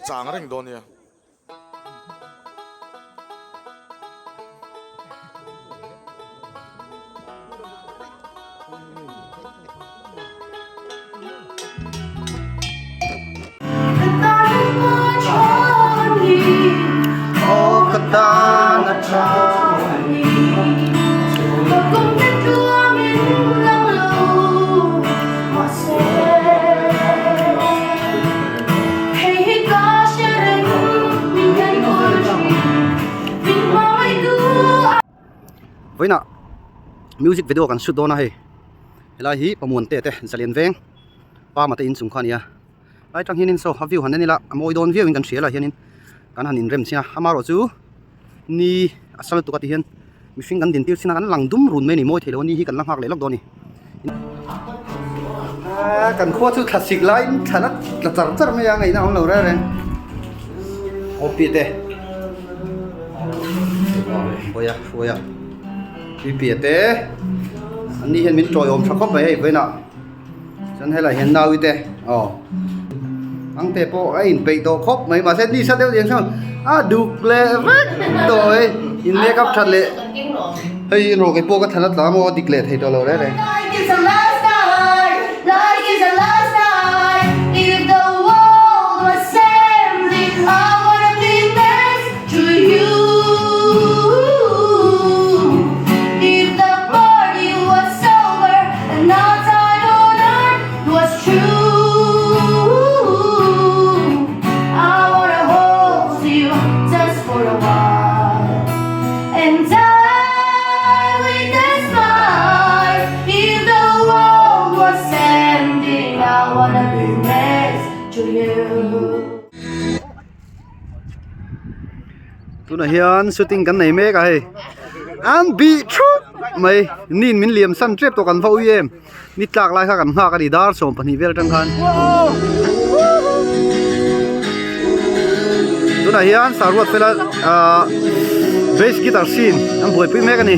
Chang reng dawn nia. Vawiinah music video kan shoot dawn a hei helai hi Pamuan te te Zalian veng Pama te inchung kha a ni a lai atang hianin saw a view han en ila a mawi dawn viau in kan hria lai hianin kan han inrem chin a amaherawh chu ni a sal lutuk a ti hian mihring kan din tir chin a kan lang dum run mai a ni mawi thei lo a ni hi kan la nghak leh lawk dawn a ni. Kan khua chu thla sik laiin thla la tla char char mai a ngaihna a awm lo reng reng opi te hruaia hruaia pipi te an ni hian min tawiawm tha khawp mai hei vawiinah chuan helaiah hian naui te aw ang te pawh a inpeih tawh khawp mai mahse ni sa deuh diang chuan a duk leh vek tawh mai in make up that leh hei rawh kei pawh ka thlan a tla maw a dik leh thei tawh lo reng reng. Tunah hian shooting kan nei mek a hei an bih thup mai nin min liam san tep tawh kan va ui em. Ni tlak lai kha kan nghak a ni dar 12 vel atang khan. Tunah hian saruat fela ah bass guitar scene an buaipui mek a ni.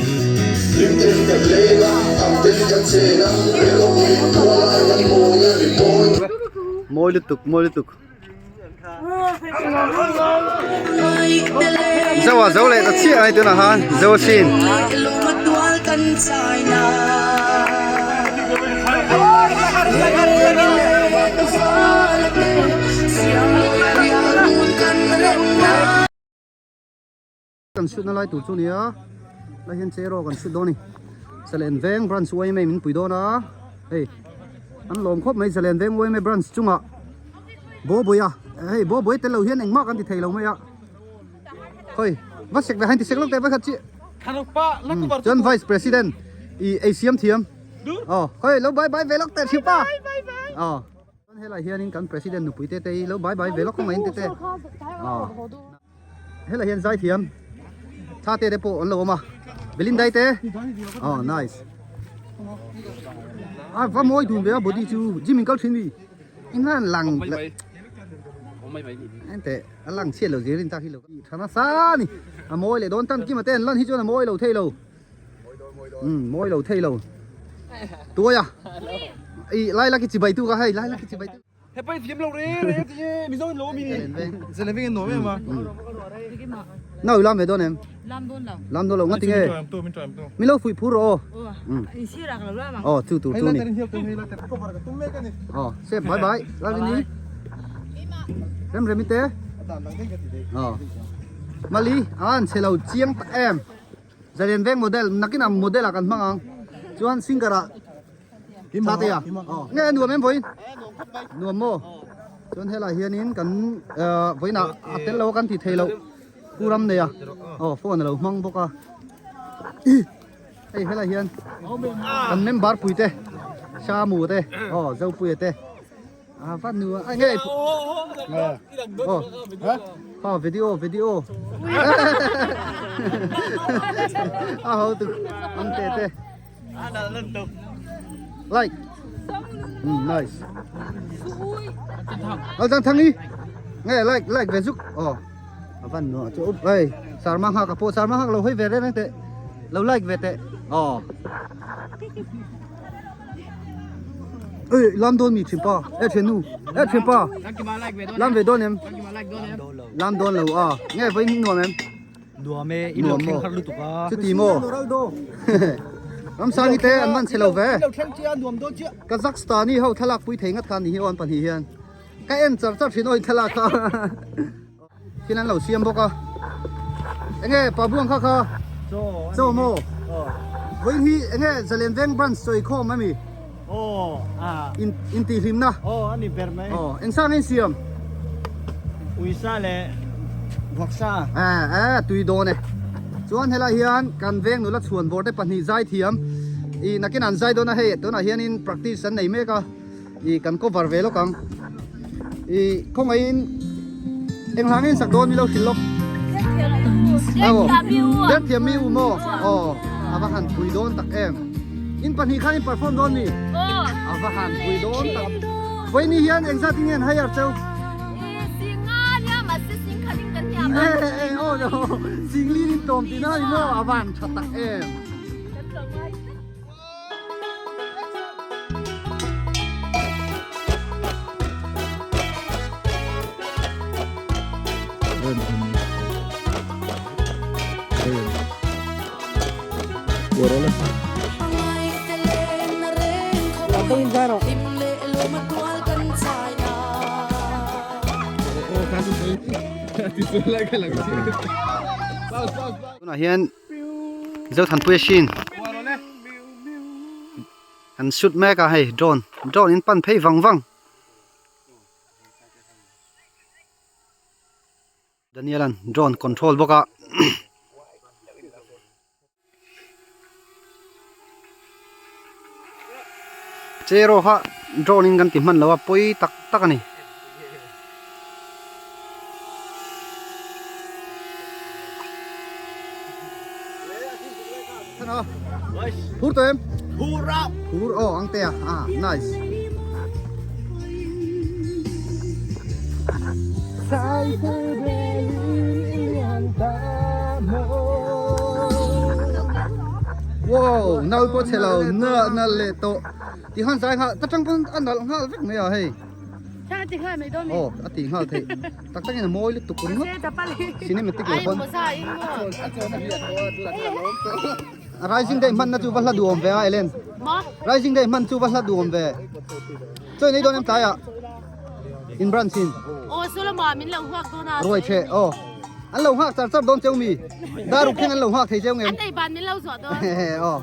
Mawi lutuk mawi lutuk. Zo a zo leh ta chiah mai tunah khan zo sin. Kan shoot na lai tur chu nia lai hian cheraw kan shoot dawn a ni Salen veng branch yma min pui dawn a hei an lawm khawp mai Salen veng yma branch chungah Bawbawih a hei Bawbawih tel lo hian engmah kan ti thei lo mai a hawi va sek ve hain ti sek lawk teh va khat chi chuan vice president i ei siam thiam aw hawi lo bye bye ve lawk teh thipa aw chuan helai hianin kan president nupui te te hi lo bye bye ve lawk khawngaihin te te aw. Helai hian zai thiam tha te te pawh an lo awm a Belindai te oh nice a va mawi dun ve a body chu gym in kal thin mi england lang ente a lang chhiat lo zir in tak hi lo tha nasa ni a mawi leh dawn tan kima te an lan hi chuan a mawi lo thei lo um mawi lo thei lo tuaia i lai laki chibai tu ka hei lai laki chibai tu Hepa i thiam lo re re ti e Mizo in lo mi Zalen veng in nuam em a. Nau i lam ve dawn em? Lam dawn lo. Lam dawn lo nga tinge? Mi lo fuih phur rawh aw. In sir ak lo lam ang. Aw chu tur chu ni. Aw se bye bye Lalini. Rem remi te. Aw. Mali an chhe lo chiang tak em. Zalen veng model nakin ah model ah kan hmang ang. Chuan singer ah Tha te a nge nuam em vawiin nuam maw chuan helai hianin kan vawiin ah a tel lo a kan ti thei loh pu ram nei a aw phone a lo hmang bawk a hei helai hian kan member pui te Samu te aw Zopuia te a va nu a nge aw ha video video a ho tu ang te te Like. Nice. Ờ thằng thằng đi. Nghe like like về giúp. Ờ. Văn nữa chỗ úp đây. Sarma hak apo sarma hak lo hoi về đây tệ. Lo like về tệ. Ờ. Ê lam dawn mi thinpa e thiannu e thianpa lam ve dawn em lam dawn lo a nge vawiin nuam em Nuam e in lo thleng har lutuk a chuti maw Ramsangi te an man chhe lo ve Kazakhstani ho thlalak pui thei ngat kha ni hi aw an pahnih hian ka en char char thin aw in thlalak kha. Thil an lo siam bawk a. Enge pa buang kha kha? Chaw maw? Vawiin hi enge Zalen Veng branch chawi khawm ami? In intihhlimna? Aw ani ber mai. Aw eng sa nge in siam? Uisa leh vawksa. Eh tui dawn e. Chuan helai hian kan veng nula chhuan bawr te pahnih zai thiam i nakin an zai dawn a hei tunah hianin practice an nei mek a. I kan cover ve lawk ang. I khawngaihin eng hla nge in sak dawn mi lo hrilh lawk. Aw. Der thiam mi u maw? Aw. A va han pui dawn tak em. In pahnih khan in perform dawn mi? A va han pui dawn tak. Vawiini hian engzat in nge an hire cheu? Aw Singlin in tawm tihna a ni maw? A va han tha tak em. Tunah hian Zothanpuia hrin An shoot mek a hei drone drone in pan phei vang vang Daniel an drone control bawk a Cheraw kha drone in kan ti hman lo a pawi tak tak a ni. Phur tawh em? Phur a! Phur aw ang te a, ah nice. Wow, nau pawh chhe lo na na leh tawh. Ti khan zai nghal ta tang pawn a nalh nghal vek mai a hei. Aw a tih nghal theih tak takin a mawi lutuk ringawt cinematic lo pawn Rising day hmanna chu va hla duhawm ve a Ellen Rising day hman chu va hla duhawm ve chaw in ei dawn em tlaiah in branch in ruai chhe aw an lo nghak char char dawn cheu mi daruk thleng an lo nghak thei cheu ngem aw.